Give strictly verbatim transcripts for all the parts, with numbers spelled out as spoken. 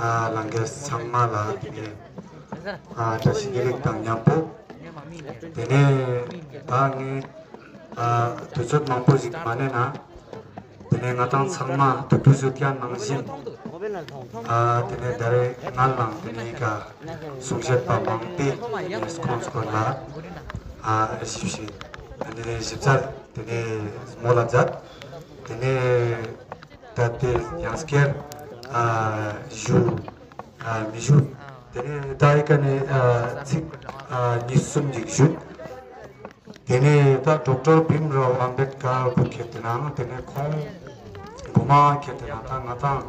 ཨ་ལྷན་རྒྱས་ཚང་མ་ལ་ཏེ་ནེ་ཨ་བཀྲ་ཤིས་བདེ་ལེགས་དང་ཉམ་པོ། ཏེ་ནེ་ད་ངས་ཨ་དུས་ཚོད་མང་པོ་ཞིག་མ་ནེ་ན། ཏེ་ནེ་ང་དང་ཚང་མ་ཐུགས་ཁུར་ཞུ་ཁན་ནང་བཞིན། ཨ་ཏེ་ནེ་ད་རེས་ང་ལའང་ཏེ་ནེ་ཀ་གསུང་བཤད་པ་མང་པོའི་ངས་ཁོང་སྐོར་ལ་ཨ་ཞིབ་ཞིབ་ཏེ་ནེ་ཞིབ་ཚགས་ཏེ་ནེ་མོལ་ལ་མཛད། ཏེ་ནེ་ད་ཏེ་ཡང་སྐྱར་ཨ་ཞུ་ཨ་མི་ཞུ། ཏེ་ནེ་ད་འི་ཀ་ནེ་ཨ་ཚིག་ཨ་གཉིས་གསུམ་ཞིག་ཞུ། ཏེ་ནེ་ད་ཌོག་ཊར་བིམ་རའོ་ཨམ་བེད་ཀར་བོ་ཁྱེར་ཏེ་ན་ཏེ་ནེ་ཁོང་གོ་མ་ཁྱེར་ཏེ་ན་ད་ང་དང་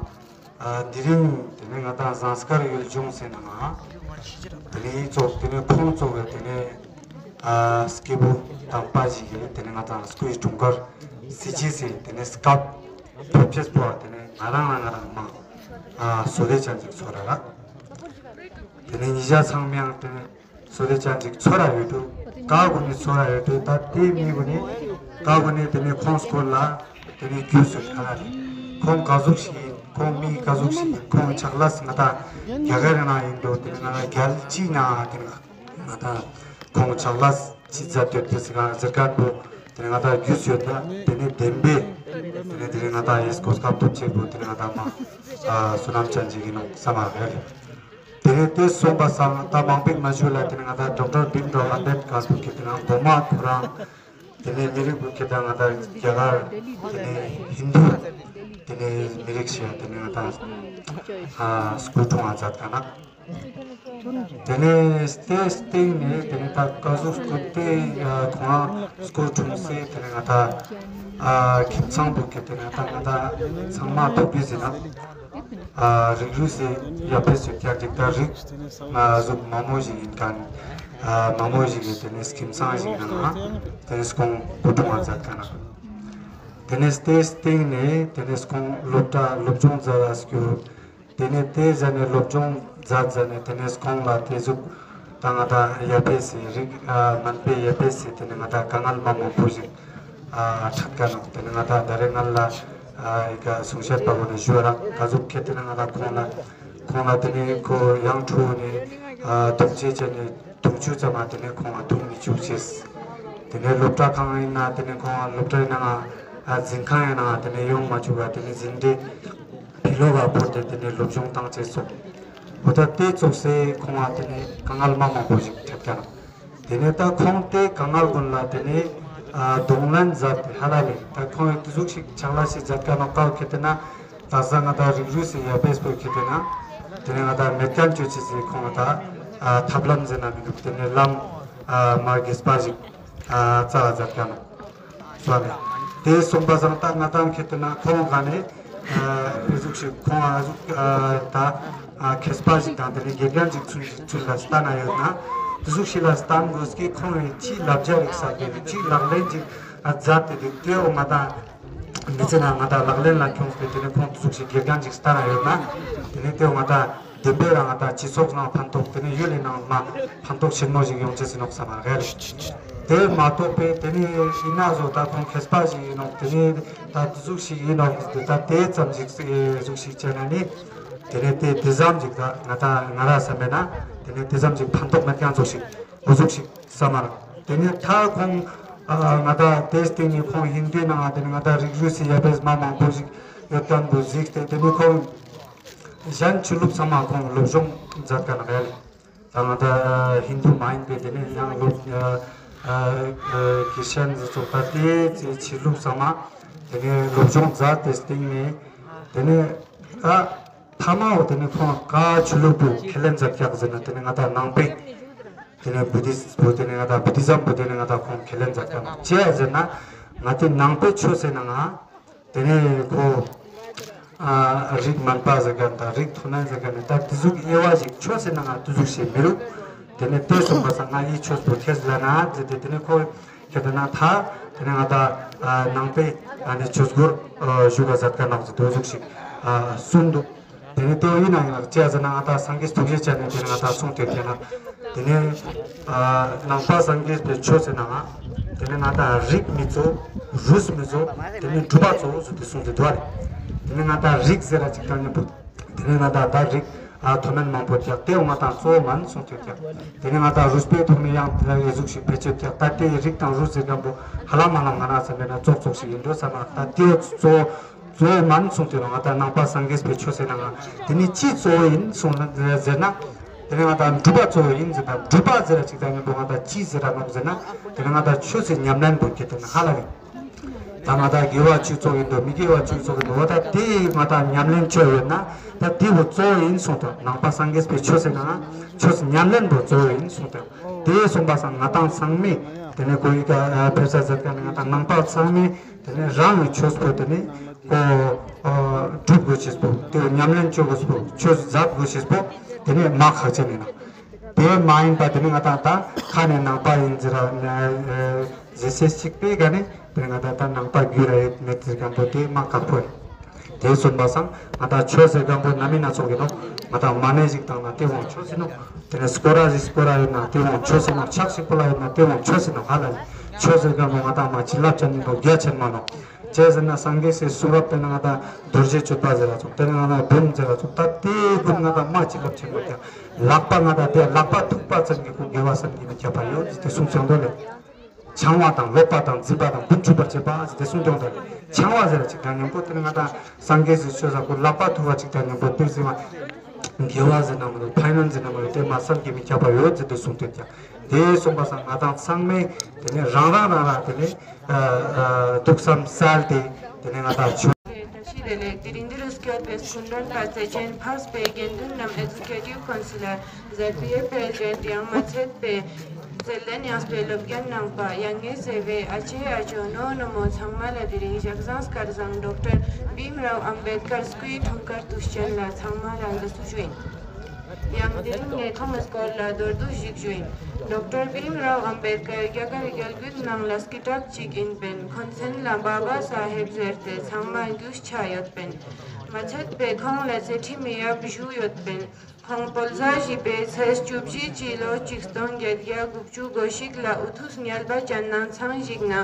ཨ་དེ་རིང་ཏེ་ནེ་ང་དང་ཟངས་དཀར་ཡུལ་ལྗོངས་ཟེར་ན་ང་ཏེ་ནེ་འི་ཙོགས་ཏེ་ནེ་ཁོང་ཙོགས་སི་ཏེ་ནེ་ཨ་སྐྱེས་བུ་དམ་པ་ཞིག་གི་ཏེ་ནེ་ང་དང་སྐུའི་འཁྲུངས་སྐར་སྲིད་ཇུས་སི་ཏེ་ནེ་སྐབས་ཐོབ་ཅེས་པོ་ཏེ་ནེ་ང་རང་ང་རང་མ་ཨ་བསོད་བདེ་ཅན་ཞིག་ཚོར་ར་རག། ཏེ་ནེ་ཉེ་ཞ་ཚང་མའང་ཏེ་ནེ་བསོད་བདེ་ཅན་ཞིག་ཚོར་ར་ཡོད་དུ། ཀ་གུན་ནི་ཚོར་ར་ཡོད་དུ། ད་ཏེ་མི་གུན་ནི་ཀ་གུན་ནི་ཏེ་ནེ་ཁོང་སྐོར་ལ་ཏེ་ནེ་རྒྱུས་སུ་ཁ་ལ་ནི་ཁོང་ཀ་ཟུག་ཞིག་ཨིན། ཁོང་མི་ཀ་ཟུག་ཞིག་ཨིན། ཁོང་ཆག་ལས་ང་ད་རྒྱ་གར་ནང་ཨིན་འགྲོ། ཏེ་ནེ་ང་ད་རྒྱལ་སྤྱི་ནང་ཏེ་ནེ་ང་ད་ཁོང་ཆག་ལས་ཅི་མཛད་དེ་ཏེ་སི་ཀ་ཟེར་ཁན་བོ་ཏེ་ནེ་ང་ད་རྒྱུས་ཡོད་ད། ཏེ་ནེ་བདེན་པའི་ཏེ་ནེ་ཏེ་ནེ་ང་ད་ཡེ་སི་གོ་སྐབས་ཐོབ་ཅེས་པོ་ཏེ་ནེ་ང་ད་མ་ཨ་བསོད་ནམས་ཅན་ཞིག་ཨིན་ནོག་སམ་མ་རེད། ཏེ་ནེ་ཏེ་སོང་པ་སང་ད་མང་པོ་མ་ཞུ་ལ་ཏེ་ནེ་ང་ད་ཌོག་ཊར་བིམ་རའོ་ཨམ་བེད་ཀར་བོ་ཁྱེར་ཏེ་ན་གོ་མ་ཁོ་རང་ཏེ་ནེ་མི་རིགས་བོ་ཁྱེར་ཏེ་ན་ང་ད་རྒྱ་གར་ཏེ་ནེ་ཧིན་དུ་ཏེ་ནེ་མི་རིགས་ཤིག་ཏེ་ནེ་ང་ད་ཨ་སྐུ་འཁྲུངས་ཨ་མཛད་ཁན་ནོག། ཏེ་ནེ་ཏེའི་སྟེང་ནེ་ཏེ་ནེ་ད་ཀ་ཟུག་སྐུ་ཏེ་ཨ་ཁོང་སྐུ་འཁྲུངས་སེ་ཏེ་ནེ་ང་ད་ཨ་ཁྱིམ་ཚང་བོ་ཁྱེར་ཏེ་ན་ད་ང་ད་ཚང་མ་ཐུག་པའི་ཟེར་ན། ཨ་རིགས་རུས་སི་ཡ་ཕེ་སི་ཀྱག་ཅིག་ད་རིགས་ཨ་ཟུག་མ་མོ་ཞིག་ཨིན་ཁན་ཨ་མ་མོ་ཞིག་གི་ཏེ་ནེ་ཁྱིམ་ཚང་ཞིག་ནང་ཏེ་ནེ་ཁོང་སྐུ་འཁྲུངས་ཨ་མཛད་ཁན་ནོག། ཏེ་ནེ་ཏེའི་སྟེང་ནེ་ཏེ་ནེ་ཁོང་སློབ་གྲྭ་སློབ་སྦྱོང་མཛད་ཨ་སྐྱོད། ཏེ་ནེ་ཏེ་ཟ་ནེ་སློབ་སྦྱོང་མཛད་ཟ་ནེ་ཏེ་ནེ་ཁོང་ལ་ཏེ་ཟུག་ད་ང་ད་ཡ་ཕེ་སི་རིགས་ཨ་མན་པའི་ཡ་ཕེ་སི་ཏེ་ནེ་ང་ད་དཀའ་ངལ་མ་མང་པོ་ཞིག་ཨ་འཕྲད་ཁན་ནོག། ཏེ་ནེ་ང་ད་ད་རེས་ང་ལ་ཨ་འི་ཀ་གསུང་བཤད་པ་བོ་ནེ་ཞུ་བ་རག་ཀ་ཟུག་ཁྱེར་ཏེ་ན་ང་ད་ཁོང་ལ་ཁོང་ལ་ཏེ་ནེ་ཁོ་ཡང་ཕྲུ་གུ་ནེ་ཨ་དུང་ཆེ་ཆ་ནེ་དུང་ཆུ་ཙམ་མ་ཏེ་ནེ་ཁོང་ལ་དུང་མི་ཆུག་ཅེས། ཏེ་ནེ་སློབ་གྲྭ་ཁང་ཨིན་ན་ཏེ་ནེ་ཁོང་ལ་སློབ་གྲྭའི་ནང་ཨ་འཛིན་ཁང་ཨིན་ན་ཏེ་ནེ་ཡོང་མ་ཆུག་པ་ཏེ་ནེ་འཛིན་གྲྭའི་ཕི་ལོག་ག་བོར་ཏེ་ཏེ་ནེ་སློབ་སྦྱོང་བཏང་ཅེས་སོགས། འོ་ད་ཏེ་ཙོགས་སེ་ཁོང་ལ་ཏེ་ནེ་དཀའ་ངལ་མ་མང་པོ་ཞིག་འཕྲད་ཁན་ནོག། ཏེ་ནེ་ད་ཁོང་ཏེ་དཀའ་ངལ་གུན་ལ་ཏེ་ནེ་ཨ་གདོང་ལེན་མཛད་དེ་ཧ་ལ་ལེ་ད་ཁོང་ཏེ་ཟུག་ཞིག་ཆག་ལས་ཤིག་མཛད་ཁན་ནོག་ཀ་བོ་ཁྱེར་ཏེ་ན། ད་ས་ང་ད་རིགས་རུས་སི་ཡ་ཕེ་སི་པོ་ཁྱེར་ཏེ་ན། ཏེ་ནེ་ང་ད་མེད་ཁན་ཅོ་ཅེས་སི་ཁོང་ད་ཨ་ཐབས་ལམ་ཟེར་ན་མི་འདུག། ཏེ་ནེ་ལམ་ཨ་མ་རྒྱས་པ་ཞིག་ཨ་རྩ་ལ་མཛད་ཁན་ནོག་སོང་ནེ། ཏེ་སོང་པ་སང་ད་ང་ད་ཁྱེར་ཏེ་ན་ཁོང་ག་ནེ་ཨ་ཨི་ཟུག་ཞིག་ཁོང་ཨ་ཟུག་ཨ་ད་ཨ་མཁས་པ་ཞིག་དང་ཏེ་ནེ་དགེ་རྒན་ཞིག་ཚུལ་ཞིག་ཚུལ་ལ་སྟན་ན་ཡོད་ན། ཏེ་ཟུག་ཞིག་ལ་སྟན་དགོས་ཀི་ཁོང་གི་ཅི་ལབ་རྒྱ་རིག་ས་ཏེ་ཅི་ལག་ལེན་ཞིག་ཨ་མཛད་དེ་ཏེ་འོ་ང་ད། མི་ཚེ་ནང་ང་ད་ལག་ལེན་ལ་ཁྱོངས་ཏེ་ཏེ་ནེ་ཁོང་ཏེ་ཟུག་ཞིག་དགེ་རྒན་ཞིག་སྟན་ན་ཡོད་ན། ཏེ་ནེ་ཏེ་ང་ད་བདེན་པའི་རང་ང་ད་སྤྱི་ཚོགས་ནང་ཕན་ཐོགས་ཏེ་ནེ་ཡུལ་ལི་ནང་མ་ཕན་ཐོགས་ཆེན་མོ་ཞིག་ཡོང་ཅེས་ཨིན་ནོག་སམ་མ་རེད། ཏེ་མ་གཏོགས་པའི་ཏེ་ནེ་ཨིན་ན་བཟོ་ད་ཁོང་མཁས་པ་ཞིག་ཨིན་ནོག། ཏེ་ནེ་ད་ཏེ་ཟུག་ཞིག་ཨིན་ནོག་ཟེར་ཏེ་ད་ཏེ་ཙམ་ཞིག་ཟུག་ཞིག་བྱས་ན་ནི། ཏེ་ནེ་ཏེ་ཏེ་ཙམ་ཞིག་ད་ང་ད་ང་ར་བསམ་པས་ན་ཏེ་ནེ་ཏེ་ཙམ་ཞིག་ཕན་ཐོགས་མེད་ཁན་ཙོགས་ཤིག་འོ་ཟུག་ཞིག་སམ་མ་རེད། ཏེ་ནེ་ད་ཁོང་ཨ་ང་ད་ཏེའི་སྟེང་ནེ་ཁོང་ཧིན་དུའི་ནང་ང་ཏེ་ནེ་ང་ད་རིགས་རུས་སི་ཡ་ཕེ་སི་མ་མང་པོ་ཞིག་ཡོད་ཁན་བོ་གཟིགས་ཏེ་ཏེ་ནེ་ཁོང་གཞན་ཆོས་ལུགས་ཚང་མ་ཁོང་སློབ་སྦྱོང་མཛད་ཁན་རེད། ད་ང་ད་ཧིན་དུ་མ་ཡིན་པའི་ཏེ་ནེ་ཡང་སློབ་ཨ་ཨ་ཨ་ཁྲིས་ཅན་ཟེར་ཙོགས་ད་ཏེ་ཆོས་ལུགས་ཚང་མ་ཏེ་ནེ་སློབ་སྦྱོང་མཛད་དེ་སྟེང་ནེ་ཏེ་ནེ་ད་ཐ་མ་བོ་ཏེ་ནེ་ཁོང་ཀ་ཆོས་ལུགས་པོ་ཁས་ལེན་མཛད་ཀྱག་ཟེར་ན་ཏེ་ནེ་ང་ད་ནང་པའི་ཏེ་ནེ་བུ་དིས་པོ་ཏེ་ནེ་ང་ད་བུ་དིས་ཛམ་པོ་ཏེ་ནེ་ང་ད་ཁོང་ཁས་ལེན་མཛད་ཀྱག་ཅི་ཡ་ཟེར་ན་ང་ཏེ་ནང་པའི་ཆོས་ཟེར་ན་ང་ཏེ་ནེ་ཁོ་ཨ་རིགས་དམན་པ་ཟེར་ཁན་དང་རིགས་མཐོ་དམན་ཟེར་ཁན་ད་ཏེ་ཟུག་དབྱེ་བ་ཞིག་ཆོས་ཟེར་ན་ང་ཏེ་ཟུག་ཞིག་མི་རུག། ཏེ་ནེ་ཏེ་སོང་པ་སང་ང་འི་ཆོས་པོ་ཁས་ལེན་ན་ཟེར་ཏེ་ཏེ་ནེ་ཁོ་ཁྱེར་ཏེ་ན་ད་ཏེ་ནེ་ང་ད་ཨ་ནང་པའི་ཨ་ནི་ཆོས་སྒོར་ཨ་ཞུགས་པ་ཟེར་ཁན་ནང་ཟེར་ཏེ་ཟུག་ཞིག་ཨ་གསུངས་འདུག། ཏེ་ནེ་ཏེ་ཨིན་ན་ཡིན་ན་ཅི་ཡ་ཟེར་ན་ང་ད་སངས་རྒྱས་ཐུགས་རྗེ་ཅན་ནེ་ཏེ་ནེ་ང་ད་གསུངས་ཏེ་ཁྱེར་ན་ཏེ་ནེ་ཨ་ནང་པ་སངས་རྒྱས་པའི་ཆོས་ཟེར་ན་ང་ཏེ་ནེ་ང་ད་རིགས་མི་གཙོ་རུས་མི་གཙོ་ཏེ་ནེ་སྒྲུབ་པ་གཙོ་བོ་ཟེར་ཏེ་གསུངས་ཏེ་འདུག་པ་རེད། ཏེ་ནེ་ང་ད་རིགས་ཟེར་ར་ཅིག་དང་མཉམ་པོ་ དེ་ནས་ང་དང་ད་རིགས་ཨ་མཐོ་དམན་མང་པོ་རྒྱག་དེ་འོ་ང་དང་གཙོ་བོ་མན་གསུངས་ཏེ་རྒྱག་དེ་ནས་ང་དང་རུས་པའི་ཐོག་ནས་ཡང་དེ་ཟུག་ཞིག་བེད་སྤྱོད་རྒྱག་ད་དེ་རིགས་དང་རུས་ཟེར་མཁན་པོ་ཧ་ལམ་ཧ་ལམ་ང་རང་ཚོ་མེད་ན་ཙོག་ཙོག་ཞིག་ཡིན་འགྲོ་བསམ་ན་ད་དེ་འོ་གཙོ་བོ་གཙོ་བོ་མན་གསུངས་ཏེ་ནོག་ང་དང་ནང་པ་སངས་རྒྱས་པའི་ཆོས་ཟེར་ན་ང་དེ་ནི་ཅི་གཙོ་བོ་ཡིན་གསུངས་ན་ཟེར་ན། དེ་ནས་ང་དང་སྒྲུབ་པ་གཙོ་བོ་ཡིན་ཟེར་ན་སྒྲུབ་པ་ཟེར་ར་ཅིག་དང་མཉམ་པོ་ང་དང་ཅི་ཟེར་ར་ནོག་ཟེར་ན། དེ་ནས་ང་དང་ཆོས་སི་ཉམས་ལེན་པོ་ཁྱེར་ཏེ་ན་ཧ་ལམ་ཡིན། ད་ང་དང་དགེ་བ་ཅིག་ཙོགས་ཡིན་འདུག་མི་དགེ་བ་ཅིག་ཙོགས་ཡིན་འདུག་འོ་ད་དེ་ང་དང་ཉམས་ལེན་ཅོ་ཡོད་ན། ད་དེ་བོ་གཙོ་བོ་ཡིན་གསུངས་ཏེ་ནང་པ་སངས་རྒྱས་པའི་ཆོས་ཟེར་ན་ཆོས་སི་ཉམས་ལེན་པོ་གཙོ་བོ་ཡིན་གསུངས་ཏེ། དེ་གསུངས་པ་སང་ང་དང་ཚང་མས་དེ་ནས་ཁོ་ཡི་ཀ་ཕེབས་ས་ཟེར་ཀ་ནས་ང་དང་ནང་པ་ཚང་མས་དེ་ནས་རང་གི་ཆོས་པོ་དེ་ནས་ཁོ་སྒྲུབ་དགོས་ཤེས་པོ་དེ་ཉམས་ལེན་ཅོ་དགོས་པོ་ཆོས་ཟབ་དགོས་ཤེས་པོ་དེ་ནས་མ་ཁག་ཅན་ཡིན་ནོག་དེ་མ་ཡིན་པ་དེ་ནི་ང་དང་ད་ཁ་ནས་ནང་པ་ཡིན་ཟེར་ར་ཟེར་སེ་གཅིག་པའི་ག་ནས་དེ་ནི་ང་དང་ད་ནང་པ་རྒྱུད་ར་ཡོད་མེད་ཟེར་མཁན་པོ་དེ་མ་ཁག་པོ་ཡིན། དེ་གསུངས་པ་སང་ང་དང་ཆོས་ཟེར་མཁན་པོ་ན་མི་སྣ་ཚོགས་ཡིན་ནོག་ང་དང་མ་ཎི་ཞིག་བཏང་ན་དེ་བོ་ཆོས་ཡིན་ནོག་དེ་ནས་སྐོར་ར་ཞིག་སྐོར་ར་ཡོད་ན་དེ་བོ་ཆོས་ཡིན་ནོག་ཕྱག་ཞིག་ཕུལ་ལ་ཡོད་ན་དེ་བོ་ཆོས་ཡིན་ནོག་ཧ་ལམ་ཆོས་ཟེར་མཁན་པོ་ང་དང་མ་བྱིན་རླབས་ཅན་ཡིན་པོ་རྒྱ་ཆེན་མ་ནོག་ཅི་ཟེར་ན་སངས་རྒྱས་སི་གསུང་རབ་དེ་ནི་ང་དང་རྡོ་རྗེ་གཅོད་པ་ཟེར་ར་ཚོགས་དེ་ནི་ང་དང་འབུམ་ཟེར་ར་ཚོགས་ད་དེ་ཀུན་ང་དང་མ་བྱིན་རླབས་ཆེན་མོ་ཀྱང་ལག་པ་ང་དང་དེ་ལག་པ་ཐུག་པ་ཙམ་གྱི་ཁོ་དགེ་བ་བསམ་གྱིས་མི་ཁྱབ་པ་ཡོད་ཟེར་ཏེ་གསུངས་ཀྱང་འདུག་ལེ། འཆང་བ་དང་ལོག་པ་དང་འཛིན་པ་དང་འབུམ་འཇུག་པར་བྱེད་པ་ཟེར་ཏེ་གསུངས་ཀྱང་འདུག་ལེ། འཆང་བ་ཟེར་ར་ཅིག་དང་མཉམ་པོ་དེ་ནི་ང་དང་སངས་རྒྱས་སི་ཆོས་ཟབ་ཁོ་ལག་པ་ཐུག་པ་ཅིག་དང་མཉམ་པོ་དེ་ཟེར་བ་དགེ་བ་ཟེར་ན་མ་ནོག་ཕན་ཡོན་ཟེར་ན་མ་ནོག་དེ་མ་བསམ་གྱིས་མི་ཁྱབ་པ་ཡོད་ཟེར་ཏེ་གསུངས་ཏེ་ཀྱང་དེ་གསུངས་པ་སང་ང་དང་ཚང་མས་དེ་ནི་རང་རང་རང་རང་དེ་ནི་ཐུགས་བསམ་གསལ་ཏེ་དེ་ནས་ང་དང་ཆོས། བཀྲ་ཤིས་བདེ་ལེགས། དེ་རིང་འདིར་སྐྱོད་པའི་སྐུ་མགྲོན་པ་བརྩེ་ཆེན་ཕགས་པའི་དགེ་འདུན་རྣམས་ཨེག་ཛི་ཀེ་ཊིབ་ཀའུན་སི་ལར་ཛེད་པི་ཨེ་པྲེ་ཛི་ཌེནཊ་ཡང་མ་ཚད་པའི་རྩེ་ལྡན་ཡངས་པའི་སློབ་དགེ་རྣམ་པ་ཡ་ངའི་སེ་བའི་ཨ་ཅེ་ཨ་ཅོ་ནོ་ནོ་མོ་ཚང་མ་ལ་དེ་རིང་ཞག་བཟང་སྐར་བཟང་ཌོག་ཊར་བྷིམ་རའོ་ཨམ་བེད་ཀར་སྐུའི་འཁྲུངས་སྐར་དུས་ཆེན་ལ་ཚང་མ་ལ་དགའ་བསུ་ཞུ་ཡིན། ཡང་དེ་རིང་ངས་ཁོང་གི་སྐོར་ལ་མདོར་བསྡུས་ཤིག་ཞུ་ཡིན། ཌོག་ཊར་བྷིམ་རའོ་ཨམ་བེད་ཀར་རྒྱ་གར་རྒྱལ་རྒྱུད་ནང་ལ་སྐད་གྲགས་ཅིག་ཡིན་པིན། ཁོང་མཚན་ལ་བྷ་བྷ་ས་ཧེབ་ཟེར་ཏེ་ཚང་མ་རྒྱུས་ཆ་ཡོད་པིན། མ་ཚད་པའི་ཁོང་ལ་གསེར་ཁྲི་མི་ཡབ་བཞུགས་ཡོད་པིན། ཁོང་བོད་ཟླ་བཞི་པའི་ཚེས་བཅུ་བཞི་སྤྱི་ལོ་ཆིག་སྟོང་བརྒྱད་བརྒྱ་དགུ་བཅུ་གོ་གཅིག་ལ་འུ་ཐུག་ཉལ་པ་ཅན་ནང་ཚང་ཞིག་ན་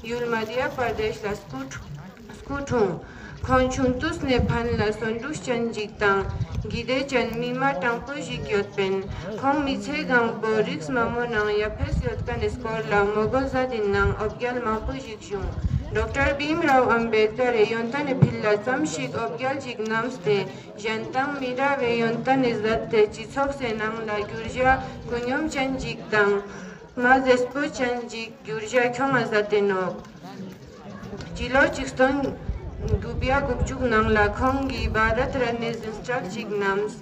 ཡུལ་མ་དྷྱ་པར་དེཤ་ལ་སྐུ་འཁྲུངས། སྐུ་འཁྲུངས། ཁོང་ཆུང་དུས་ནས་ཕན་ལ་སོན་འབྲུ་ཅན་ཞིག་དང་། དགེ་སྡིག་ཅན་མི་མ་དྲང་པོ་ཞིག་ཡོད་པིན། ཁོང་མི་ཚེ་གང་པོ་རིགས་མ་མོ་ནང་ཡ་ཕེས་ཡོད་ཁན་ནི་སྐོར་ལ་མོ་གོ་ཟ་དིན་ནང་འོ་བརྒྱལ་མང་པོ་ཞིག་བྱུང་། ཌོག་ཊར་བྷིམ་རའོ་ཨམ་བེད་ཀར་རི་ཡོན་ཏན་ནི་ཕིལ་ལ་ཙམ་ཞིག་འོ་བརྒྱལ་ཞིག་ནམས་ཏེ་གཞན་དང་མི་འདྲ་བའི་ཡོན་ཏན་ནི་ཟད་དེ་སྤྱི་ཚོགས་སི་ནང་ལ་གྱུར་ཞ་ཀུན་སྙོམས་ཅན་ཞིག་དང་། མ་མཛེས་པོ་ཅན་ཞིག་གྱུར་ཞ་ཁྱོང་ང་ཟ་དེ་ནོག་སྤྱི་ལོ་ཆིག་སྟོང་དགུ་བརྒྱ་དགུ་བཅུ་ནང་ལ་ཁོང་གིས་བྷ་རད་རཏ་ནི་འཛིན་གྲྭ་ཞིག་བསྣམས།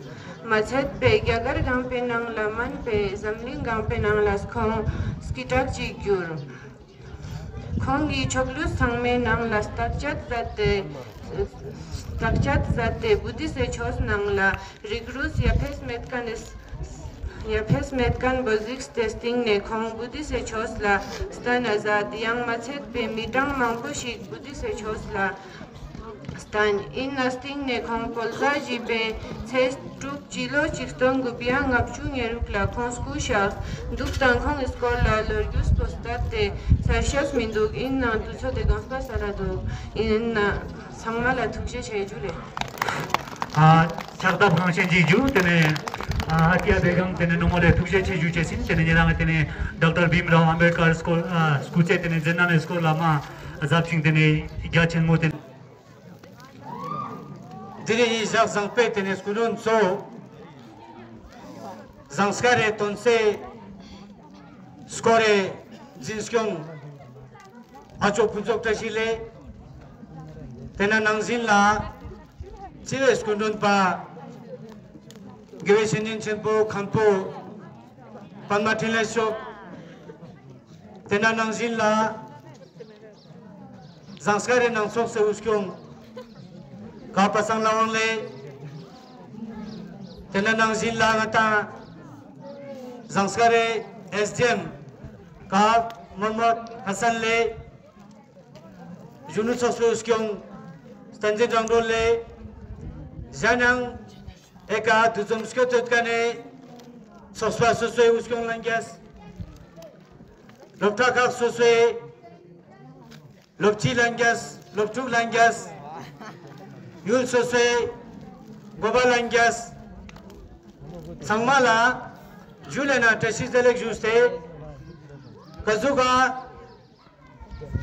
མ་ཚད་པའི་རྒྱ་གར་གང་པོའི་ནང་ལ་མན་པའི་འཛམ་གླིང་གང་པོའི་ནང་ལ་ཁོང་སྐད་གྲགས་ཅིག་གྱུར། ཁོང་གིས་ཆོག་ལུས་ཚང་མའི་ནང་ལ་བརྟག་དཔྱད་མཛད་དེ་བརྟག་དཔྱད་མཛད་དེ་བུ་དྷིསྟ་སི་ཆོས་ནང་ལ་རིགས་རུས་ཡ་ཕེས་མེད་ཁན་ནི་ཡ་ཕེས་མེད་ཁན་བོ་གཟིགས་ཏེ་སྟིང་ནེ་ཁོང་བུ་དྷིསྟ་སི་ཆོས་ལ་སྟན་ན་ཟད། ཡང་མ་ཚད་པའི་མི་གྲངས་མང་པོ་ཞིག་བུ་དྷིསྟ་སི་ཆོས་ལ་སྟན། ཨིན་ན་སྟིང་ནེ་ཁོང་བོད་ཟླ་བཞི་པའི་ཚེས་དྲུག་སྤྱི་ལོ་ཆིག་སྟོང་དགུ་བརྒྱ་ལྔ་བཅུ་ང་དྲུག་ལ་ཁོང་སྐུ་གཤེགས་དུག་དང་ཁོང་གི་སྐོར་ལ་ལོ་རྒྱུས་པོ་སྟན་ཏེ་ཚར་ཤེས་མི་དུག་ཨིན་ནའང་དུས་ཚོད་དེ་གོངས་པ་སལ་ལ་དུག་ཨིན་ན་ཚང་མ་ལ་ཐུགས་རྗེ་ཆེ་ཞུ་ལེ། ཨ་ཕྱག་བཏབ་གང་ཤེས་ཅིག་ཞུ། ཏེ་ནེ་ཨ་ཧ་ཀྱ་བེ་གང་ཏེ་ནེ་ནོ་མོ་ལེ་ཐུགས་རྗེ་ཆེ་ཞུ་ཅེས་ཨིན། ཏེ་ནེ་ཉེ་རང་ཏེ་ནེ་ཌོག་ཊར་བྷིམ་རའོ་ཨམ་བེད་ཀར་སྐུ་ཚེ་ཏེ་ནེ་མཛད་རྣམ་མི་སྐོར་ལ་མ་ཟབ་ཅིང་ཏེ་ནེ་རྒྱ་ཆེན་མོ་ཏེ་ནེ་དེ་རིང་ཞག་བཟང་པོའི་ཏེ་ནེ་སྐུ་མགྲོན་ཚོ་ཟངས་དཀར་རི་ཐོན་སའི་སྐོར་རི་འཛིན་སྐྱོང་ཨ་ཅོ་ཕུན་ཚོགས་བཀྲ་ཤིས་ལེ། ཏེ་ནེ་ནང་བཞིན་ལ་སྤྱི་བའི་སྐུ་མགྲོན་པ་དགེ་བའི་བཤེས་གཉེན་ཆེན་པོ་མཁན་པོ་པདྨ་འཕྲིན་ལས་མཆོག་ཏེ་ནེ་ནང་བཞིན་ལ་ཟངས་དཀར་རི་ནང་ཚོགས་སི་དབུ་སྐྱོང་ཀ་པ་སངས་ལྷ་དབང་ལེ། ཏེ་ནེ་ནང་བཞིན་ལ་ང་དང་ཟངས་དཀར་རི་ཨེས་ཌི་ཨེམ་ཀ་མོ་མོད་ཧ་སན་ལེ། གཞོན་ནུ་ཚོགས་པའི་དབུ་སྐྱོང་བསྟན་འཛིན་དབང་འདུས་ལེ། གཞན་ཡང་ཨེ་ཀ་འདུ་འཛོམས་སྐྱོད་དེ་ཡོད་ཁན་ནི་ཚོགས་པ་སོ་སོའི་དབུ་སྐྱོང་ལྷན་རྒྱས། སློབ་གྲྭ་ཁག་སོ་སོའི་སློབ་སྤྱི་ལྷན་རྒྱས། སློབ་ཕྲུག་ལྷན་རྒྱས། ཡུལ་སོ་སོའི་ གོ་པ་ལྷན་རྒྱས་ཚང་མ་ལ་ཇུ་ལེ་ན་བཀྲ་ཤིས་བདེ་ལེགས་ཞུས་ཏེ། ཀ་ཟུག་ག་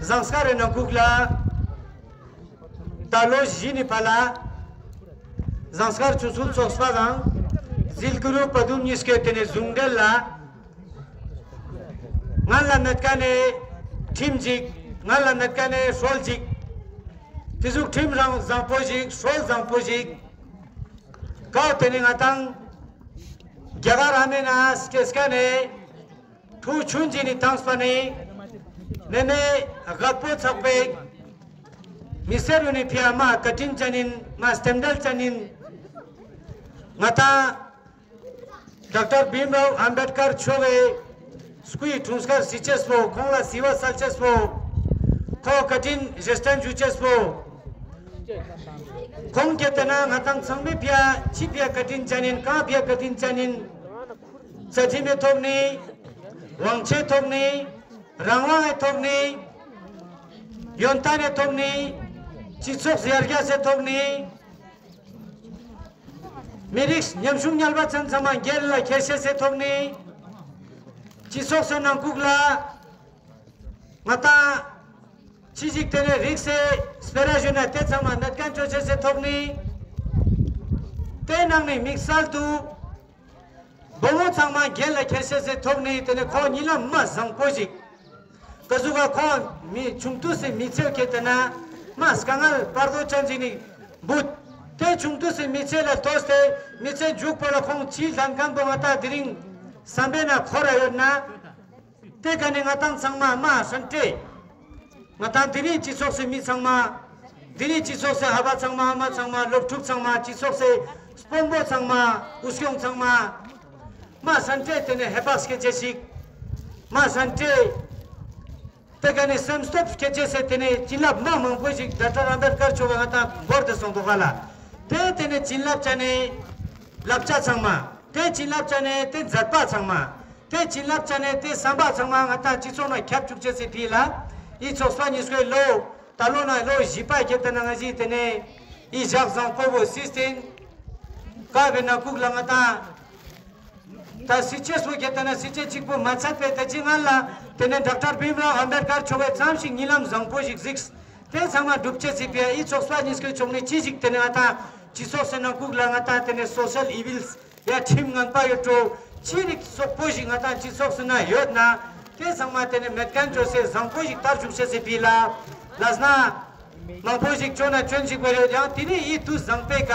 ཟངས་དཀར་རི་ནང་ཁུག་ལ་ད་ལོ་བཞི་ནི་ཕར་ལ་ཟངས་དཀར་ཆོས་སྐུལ་ཚོགས་པ་དང་ཟིལ་གུ་རུ་བ་དུམ་གཉིས་ཀའི་དེ་ནས་ཟུང་འབྲེལ་ལ། ང་ལ་མེད་ཀ་ནས་ཁྲིམས་ཅིག་ང་ལ་མེད་ཀ་ནས་སྲོལ་ཅིག་དེ་ཟུག་ཁྲིམས་རང་བཟང་པོ་ཞིག་སྲོལ་བཟང་པོ་ཞིག་ཀའོ་དེ་ནི་ང་དང་རྒྱ་གར་ཨ་མེ་ན་སྐྱེས་ཀ་ནས་ཐུ་ཆུན་ཅི་ནི་དང་སྤ་ནི་མེ་མེ་རྒད་པོ་ཚག་པའི་མི་སེར་རུ་ནི་ཕི་ཨ་མ་བཀའ་དྲིན་ཅན་ཡིན། མ་སྟེམ་འབྲེལ་ཅན་ཡིན། ང་དང་ཌོག་ཊར་བྷིམ་རའོ་ཨམ་བེད་ཀར་མཆོག་གི་སྐུའི་འཁྲུངས་སྐར་སྲིད་ཅེས་པོ། ཁོང་ལ་སི་བ་སལ་ཅེས་པོ། ཁོ་བཀའ་དྲིན་རྗེས་དྲན་ཞུ་ཅེས་པོ། ཁོང་གི་དེ་ན་ང་དང་ཚང་མའི་ཕི་ཡ་ཅི་ཕི་ཡ་བཀའ་དྲིན་ཅན་ཡིན། གང་ཕི་ཡ་བཀའ་དྲིན་ཅན་ཡིན། རྩ་ཁྲིམས་མི་ཐོག་ནི་དབང་ཆའི་ཐོག་ནི་རང་དབང་ངི་ཐོག་ནི་ཡོན་ཏན་ནི་ཐོག་ནི་སྤྱི་ཚོགས་ཡར་རྒྱས་སི་ཐོག་ནི་མི་རིགས་ཉམ་ཆུང་ཉལ་བ་ཚན་ཚང་མ་འགན་ལ་འཁྱེར་ཤེས་སི་ཐོག་ནི་སྤྱི་ཚོགས་སི་ནང་ཁུག་ལ་ང་དང་ཅི་ཞིག་དེ་ནས་རིགས་སི་སྤེ་ར་ཞུ་ན་དེ་ཚང་མ་མེད་མཁན་ཅོ་ཅེས་སི་ཐོག་ནི་དེ་ནང་ནས་དམིགས་བསལ་དུ་བུ་མོ་ཚང་མ་འགན་ལ་འཁྱེར་ཤེས་སི་ཐོག་ནི་དེ་ནས་ཁོང་ཉིད་ལ་མ་བཟང་པོ་ཞིག་ཀ་ཟུག་ག་ཁོང་མི་ཆུང་དུས་སི་མི་ཚེ་ཁེ་དེ་ན་མ་དཀའ་ངལ་བར་དོ་ཅན་ཅིག་ནི་བུད། དེ་ཆུང་དུས་སི་མི་ཚེ་ལ་ཐོས་ཏེ་མི་ཚེ་མཇུག་པོ་ལ་ཁོང་ཅི་ལན་མཁན་པོ་ང་དང་དེ་རིང་བསམ་པའི་ན་འཁོར་ར་ཡོད་ན། དེ་ག་ནས་ང་དང་ཚང་མ་མ་སྲན་ཏེ། ང་དང་དེ་རིང་སྤྱི་ཚོགས་སི་མི་ཚང་མ། དེ་རིང་སྤྱི་ཚོགས་སི་ཨ་བ་ཚང་མ་ཨ་མ་ཚང་མ་སློབ་ཕྲུག་ཚང་མ་སྤྱི་ཚོགས་སི་དཔོན་པོ་ཚང་མ་འུ་སྐྱོང་ཚང་མ། མ་སྲན་ཏེ་དེ་ནས་ཧེ་བག་སྐྱེ་ཅེས་ཤིག་མ་སྲན་ཏེ། དེ་ག་ནས་སེམས་སྟོབས་སྐྱེ་ཅེས་སི་དེ་ནས་བྱིན་རླབས་མ་མང་པོ་ཞིག་ཌོག་ཊར་ཨམ་བེད་ཀར་མཆོག་ག་ང་དང་བོར་ཏེ་སོང་དུག་ག་ལ། དེ་དེ་ནས་བྱིན་རླབས་ཅན་ནི་བསླབ་བྱ་ཚང་མ། དེ་བྱིན་རླབས་ཅན་ནི་དེ་མཛད་པ་ཚང་མ། དེ་བྱིན་རླབས་ཅན་ནི་དེ་བསམ་པ་ཚང་མ་ང་དང་སྤྱི་ཚོགས་ནང་ཁྱབ་བཅུག་ཅེས་སི་ཕི་ལ། འི་ཚོགས་པ་ཉིས་ཀའི་ལོ་ད་ལོ་ན་ལོ་བཞི་པ་ཁེ་དེ་ན་ང་ཞིག་དེ་ནས་འི་ཞག་བཟང་པོ་བོ་སིས་ཏེན། ཀ་བེ་ན་ཁུག་ལ་ང་དང་ད་སྲིད་ཅེས་པོ་ཁེ་དེ་ན་སྲིད་ཅེས་གཅིག་པོ་མ་ཚད་པའི་དེ་ཅི་ང་ལ་དེ་ནས་ཌོག་ཊར་བྷིམ་རའོ་ཨམ་བེད་ཀར་མཆོག་གི་ཙམ་ཞིག་ཉིན་ལམ་བཟང་པོ་ཞིག་གཟིགས། དེ་ཚང་མ་སྒྲུབ་ཅེས་སི་ཕི་ཡ་འི་ཚོགས་པ་ཉིས་ཀའི་ཕྱོགས་ནས་ཅི་ཞིག་དེ་ནས་ང་དང་སྤྱི་ཚོགས་སི་ནང་ཁུག་ལ་ང་དང་དེ་ནས་སོ་ཤལ་ཨི་ཝིལ་ཡ་ཁྲིམས་ངན་པ་ཡོད་འགྲོ། ཅི་རིགས་སོག་པོ་ཞིག་ང་དང་སྤྱི་ཚོགས་སི་ན་ཡོད་ན། དེ་ཚང་མ་དེ་ནས་མེད་མཁན་ཅོ་སེ་བཟང་པོ་ཞིག་ལྟར་བཅུག་ཅེས་སི་ཕི་ལ། ལས་ན་མང་པོ་ཞིག་ཅོ་ན་ཅོན་ཞིག་པ་ཡོད། ཡང་དེ་ནས་འི་དུས་བཟང་པོའི་ཀ་